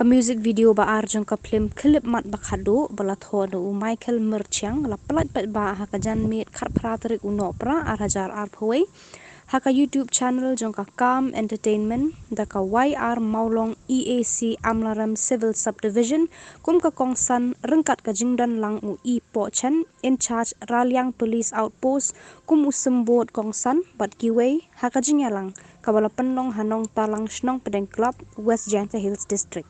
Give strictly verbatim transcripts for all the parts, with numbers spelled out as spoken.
Ka music video ba ar jong ka phlim Khyllipmat Bakhadduh ba la thoh da u Michael Myrchiang la pynlait paidbah ha ka janmiet khatphra tarik u Nohprah ar hajar arphew wei ha ka YouTube channel jong ka Calm Entertainment da ka Y R Mawlong E A C Amlarem Civil Subdivision kum ka kongsan ryngkat ka jingdon lang u E Pohchen in charge Raliang Police Outpost kum u symbud kongsan bad kiwei ha ka jingïalang kaba la pynlong ha Nongtalang Shnong Pdeng Club, West Jaintia Hills District.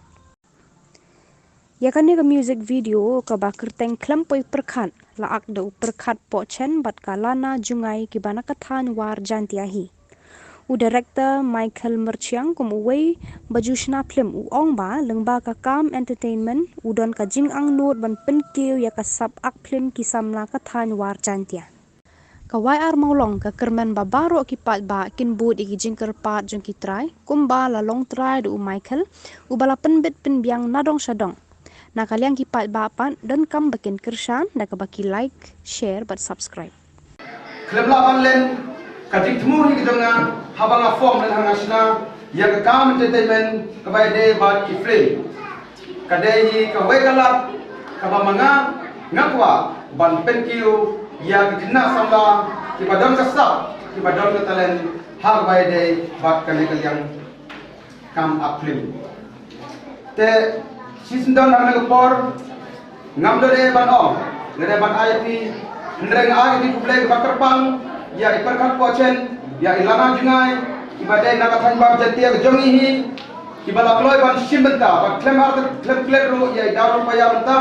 Ïa kane ka music video kaba kyrteng Khlem Poi Pyrkhat la ak da u Pyrkhat Pohchen bad ka Lana Jngai kiba na ka thaiñ War Jaintia hi. U director Michael Myrchiang kum uwei ba ju shna phlim u ong ba lyngba ka Calm Entertainment u don ka jingangnud ban pynkiew ïa ka sap ak phlim ki samla ka thaiñ War Jaintia. Ka Y R Mawlong ka kyrmen ba baroh ki paidbah kin bud ïa ki jingkyrpad jong ki trai kumba la long trai da u Michael uba la pynbit pynbiang na dong sha dong. Na ka liang ki paidbah pat donkam ba kin kyrshan da kaba ki like, share bad subscribe. Khlem lah ban len ka jingthmu hi ka jong nga haba nga form lane nga shna ïa ka Calm Entertainment kaba ïadei bad ki phlim. Ka dei hi kawei ka lad kaba ma nga nga kwah ban pynkiew ïa ki khynnah samla kiba don ka sap, kiba don ka talent ha kaba ïadei bad kane ka liang kam ak phlim. Te shisyndon ha kane ka por ngam don ei ban ong, nga dei ban ai ïa phi, hynrei nga ai ïa phi khublei kaba kyrpang ïa i Pyrkhat Pohchen, ïa i Lana Jngai, kiba dei na ka thaiñ War Jaintia ka jong ngi hi, kiba la kloi ban shim bynta bad khlem ar khlem klet ruh ïa i Dawrapaya mynta,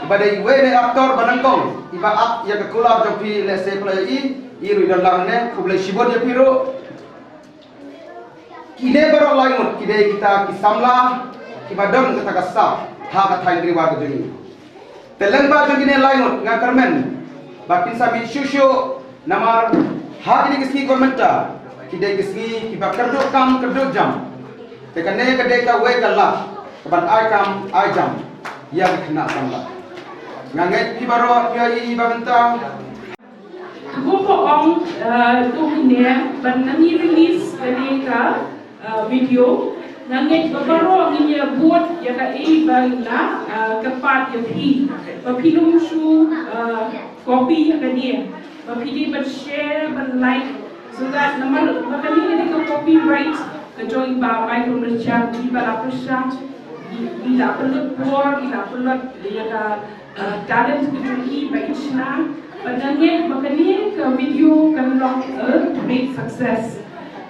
iba dei iwei na i actor ba nyngkong iba act ïa ka kular jong phi, lehse phi la ïohi, i ruh i don lang ne, khublei shibun ïa phi ruh. Kine baroh lai ngut ki dei kita ki samla kiba don kata ka sap ha ka thaiñ Ri War ka jong ngi. Te lyngba jong kine lai ngut nga kyrmen ba kin sa mih shuh shuh namar ha kine ki sngi kaba mynta ki dei ki sngi kiba kyrduh kam kyrduh jam. Te kane ka dei kawei ka lad kaban ai kam ai jam ïa ki khynnah samla. Nga ngeit phi baroh phi ïohi ba mynta. Kumba ong, eh, tu ne ban ngi release kane ka, eh, video. Nga ngeit ba baroh ngin ïa bud ïa kaei ba nga, eh, kyrpad ïa phi. Ba phi lum shu, eh, copy ïa kane. Ba phi dei ban share, ban like. So that namar ba kane ka dei ka copyright ka jong i Bah Michael Myrchiang, i ba la pyrshang, i, i la pynlut por, i la pynlut ïa ka, uh, talent ka jong i ba i shna. Bad nga ngeit ba kane ka video kan long a great success.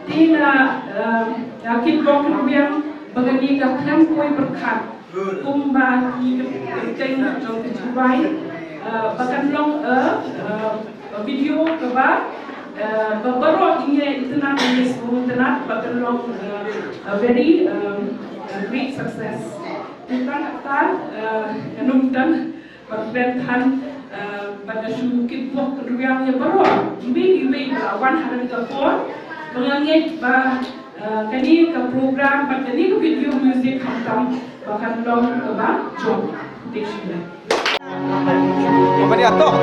Te nga, uh, nga kitbok kyrwiang ba kane ka Khlem Poi Pyrkhat kumba ki kyrteng jong ka jingrwai, uh, ba kan long a, uh, a video kaba, uh, ba baroh ngin ïa itynnad, ngin ïa sngewtynnad, ba kan long, uh, a very, um, a great success. Tang kata, uh, nga nym tang ban kren than, uh, ban da shu kitbok kyrwiang ïa baroh iwei iwei ba la wan ha kane ka por. Ba nga ngeit ba, uh, kane ka program bad kane ka video music khamtam ba kan long kaba jop. Te shu ïa. Kaba dia tok.